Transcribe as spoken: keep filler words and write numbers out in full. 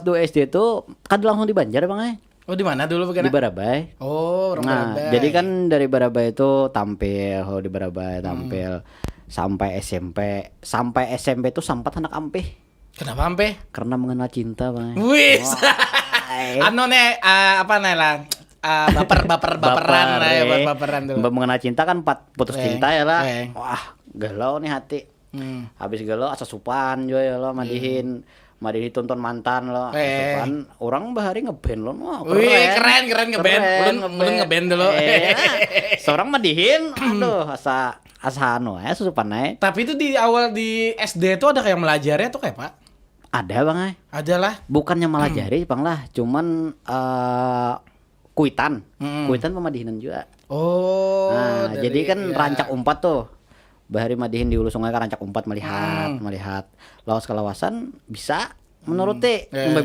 Waktu S D tuh kada langsung di Banjar, Bang, eh. Oh, di mana dulu Di bukan? Barabai. Oh, orang Nah, Barabai. Jadi kan dari Barabai itu tampil, oh, di Barabai tampil sampai S M P. Sampai S M P itu sempat handak ampih Kenapa ampih? karena mengenal cinta, Bang. Wih. Wah. Anu nih, ah, apa nih lah? Ah, baper, baper, baperan lah ya, eh. baperan dulu. Mbak mengenal cinta kan empat putus Eh, cinta ya lah. eh. Wah, galau nih hati. Hmm. Habis galau asa supan juga ya lo madihin. Madihin tuntun mantan lo. Asa Eh. Supan orang bahari ngeband lo. Wah, Wih, keren, keren ngeband. Ulun, ulun ngeband dulu. Eh, seorang madihin, aduh, asa asa anu ya susupan naik. Tapi itu di awal di S D tuh ada kayak melajari atau kayak apa? Ada, Bang, eh. Adalah. Bukannya melajari, Bang, lah, cuman eh kuitan. Mm-mm. Kuitan pemadihinan juga. Oh, Nah, dari- jadi kan ya. Rancak Umpat tuh. Bahari madihin di hulu sungai kan Rancak Umpat melihat, melihat. Lawas kalawasan bisa menuruti, Eh. mbak